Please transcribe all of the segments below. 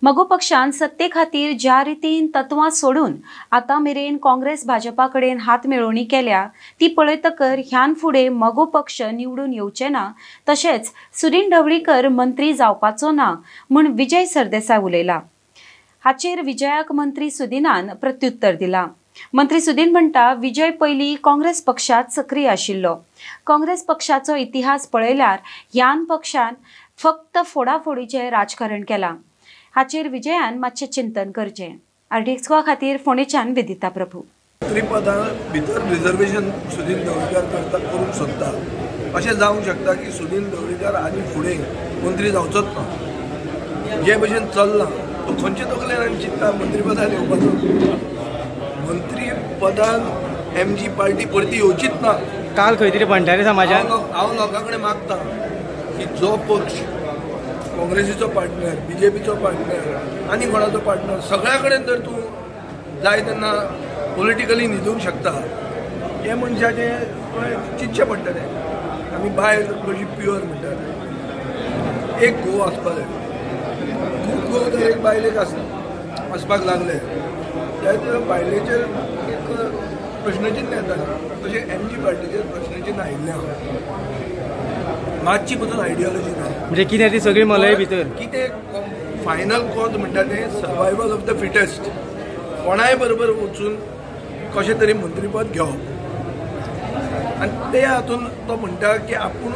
मगो पक्षान सत्ते खातीर ज्या रितीन तत्वां सोडून आतां मेरेन काँग्रेस भाजपा कडेन हात मेळोवणी केल्या ती पळयतकर ह्यान फुडें मगो पक्ष निवडून येवचे ना, तशेंच सुदिन ढवळीकर मंत्री जावपाचो ना म्हूण विजय सरदेसाय उलयला। हाचेर विजयाक मंत्री सुदिनान प्रत्युत्तर दिला। मंत्री सुदिन म्हणटा, विजय पयली काँग्रेस पक्षात सक्रीय आशिल्लो। काँग्रेस पक्षाचो इतिहास पळयल्यार ह्यान पक्षान फक्त फोडाफोडीचें राजकारण केलां। हाचेर विजयान मातशें चिंतन करचें। आरडीएक्स गोवा खातीर फोंडेच्यान विदिता प्रभू। मंत्रीपदा भितर रिजर्वेशन सुदिन ढवळीकर करता करूंक सोदता अशें जावंक शकता की सुदिन ढवळीकर आनी फुडें मंत्री जावचोच ना। जे भशेन चल्लां तो खंयचे तकलेन आनी चिंत्ता मंत्रीपदार येवपाचो। मंत्रीपदान एमजी पार्टी परती येवचीच ना। काल खंय तरी भंडारी समाजान हांव लोकां कडेन मागता की जो पक्ष काँग्रेसीचो पार्टनर, बीजेपीचो पार्टनर आनी कोणाचो पार्टनर, सगळ्या कडेन जर तूं जाय तेन्ना पॉलिटिकली न्हिदूंक शकता हे मनशाचें तुवें चिंतचें पडटलें। आमी बायल कशी प्युअर म्हणटात, एक घोव आसपाक जाय, खूब घोव जर एक बायलेक आसपाक लागले जाल्यार बायलेचेर एक प्रश्नचिन्न येता। तशें एमजी पार्टीचेर प्रश्नचिन्न आयिल्लें आहा, मातशी पसून आयडियोलॉजी ना। म्हणजे कितें ती सगळी मलय भितर कितें फायनल कॉज म्हणटा तें सर्वायवल ऑफ the fittest. कोणाय बरोबर वचून कशें तरी मंत्रीपद घेवप आनी ते हातून तो म्हणटा की आपूण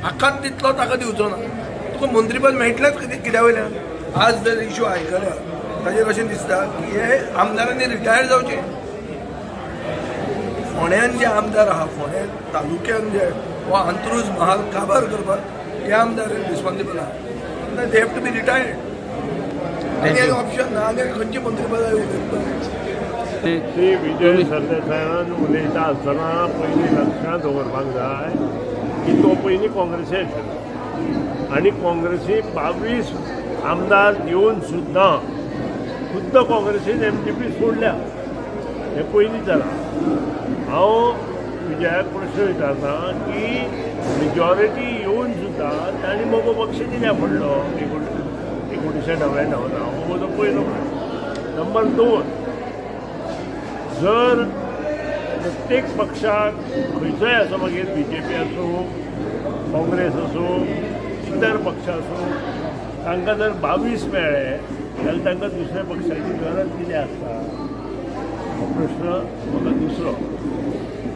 हाकाच तितलो ताका दिवचो ना। तुका मंत्रीपद मेळटलेंच कित्या वयल्यान? आज जर इशू आयकल्या ताजेर अशें दिसता की हे आमदारांनी रिटायर जावचें। फोंड्यान जे आमदार आहा, फोंड्या तालुक्यान जे वा अंत्रुज महाल काबार करपाक हे आमदार रिस्पॉन्सिबल आहा, they have to be retired. आनी एक ऑप्शन ना, आनी खंयची मंत्रीपदां उलयता। श्री विजय सरदेसायान उलयता आसतना पयलीं लक्षांत दवरपाक जाय की तो पयलीं काँग्रेसी आशिल्लो आनी काँग्रेसी 22 आमदार येवन सुद्दां खुद्द काँग्रेसीन एमजीपी सोडल्या, हें पयलीं जालां। हांव विजयाक प्रश्न विचारता की मेजॉरिटी येवन सुद्दां तांणी मगो पक्ष कित्याक पडलो 1999? हो म्हजो पयलो प्रश्न। नंबर 2, जर प्रत्येक पक्षाक खंयचोय आसूं, मागीर बीजेपी आसूं, काँग्रेस आसूं, इतर पक्ष आसूं, तांकां जर 22 मेळ्ळे जाल्यार तांकां दुसऱ्या पक्षाची गरज कितें आसता? हो प्रश्न म्हाका दुसरो।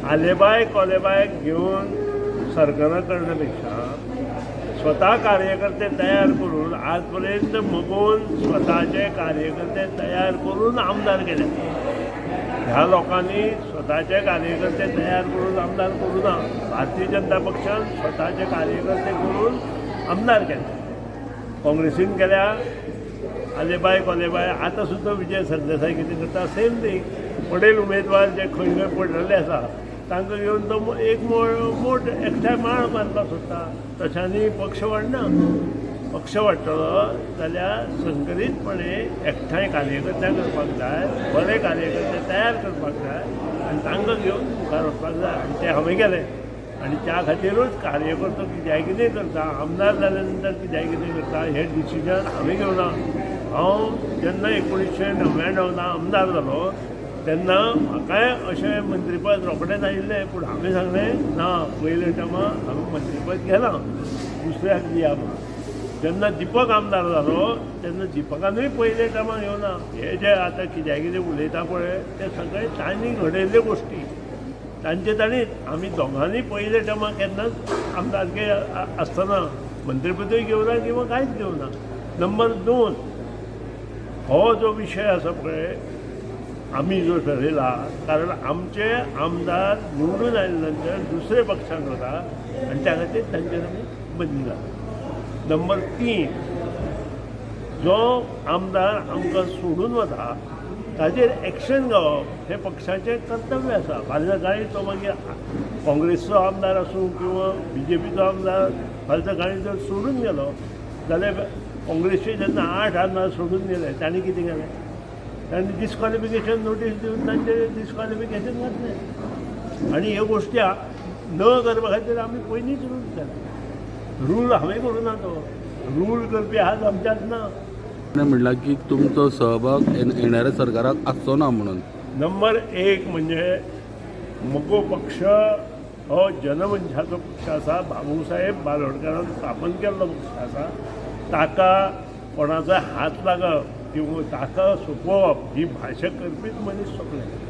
आलेबाय कोलेबायक घेवन सरकारां करण्या पेक्षा स्वता कार्यकर्ते तयार करून आज पर्यंत मगोन स्वताचे कार्यकर्ते तयार करून आमदार केले। ह्या लोकांनी स्वताचे कार्यकर्ते तयार करून आमदार करूं ना। भारतीय जनता पक्षान स्वताचे कार्यकर्ते करून आमदार केले, काँग्रेसीन केल्या आलेबाय कोलेबाय। आतां सुद्दां विजय सरदेसाय कितें करता सेम थींग। पडेल उमेदवार जे खंय खंय पडलेले आसा तांकां घेवन तो एक मोठ एकठांय माळ मारपाक सोदता। तशांनी पक्ष वाडना। पक्ष वाडटलो जाल्यार संकरीतपणे एकठांय कार्यकर्ते करपाक जाय, बरे कार्यकर्ते तयार करपाक जाय आनी तांकां घेवन मुखार वचपाक जाय। आनी तें हांवें केलें आनी त्या खातीरूच कार्यकर्तो कित्याक कितें करता, आमदार जाल्या नंतर कित्याक कितें करता हें डिसिजन हांवें घेवना। हांव जेन्ना 1999 आमदार जालो तेन्ना म्हाकाय अशें मंत्रीपद रोखडेंच आयिल्लें, पूण हांवें सांगलें ना, पयले टर्मा हांवें मंत्रीपद घेलां, दुसऱ्याक दिया म्हणून। जेन्ना दीपक आमदार जालो तेन्ना दीपकानूय पयले टर्मा घेवना। हे जे आतां कित्याक कितें उलयता पळय ते सगळे तांणी घडयल्ल्यो गोश्टी, तांचे तांणी आमी दोगांनी पयले टर्मा केन्नाच आमदारके आसतना मंत्रीपदूय घेवना किंवा कांयच घेवना। नंबर 2, हो जो विशय आसा पळय आमी जो ठरयला, कारण आमचे आमदार निवडून आयले नंतर दुसरे पक्षान वता आनी त्या खातीर तांचेर आमी बंदी घाला। नंबर 3, जो आमदार आमकां सोडून वता ताजेर एक्शन घेवप हें पक्षाचें कर्तव्य आसा। फाल्यां सकाळीं तो मागीर काँग्रेसचो आमदार आसूं किंवा बीजेपीचो आमदार फाल्यां सकाळीं जर सोडून गेलो जाल्यार काँग्रेसचे जेन्ना 8 आमदार सोडून गेले तांणी कितें केलें? तांणी डिस्क्वॉलिफिकेशन नोटीस दिवन तांचें डिस्क्वॉलिफिकेशन घातलें। आनी ह्यो गोश्टी न करपा खातीर आमी पयलींच रूल केला। रूल हांवें करूं ना, तो रूल करपी आज आमच्यांत ना। म्हणलां की तुमचो सहभाग येणाऱ्या सरकाराक आसचो ना म्हणून. नंबर एक म्हणजे मगो पक्ष हो जनमनशाचो पक्ष आसा, बाबूसाहेब बालोडकारान स्थापन केल्लो पक्ष आसा. ताका कोणाचो हात लागप किंवा ताका सोंपोवप ही भाशा करपीच मनीस सोंपले.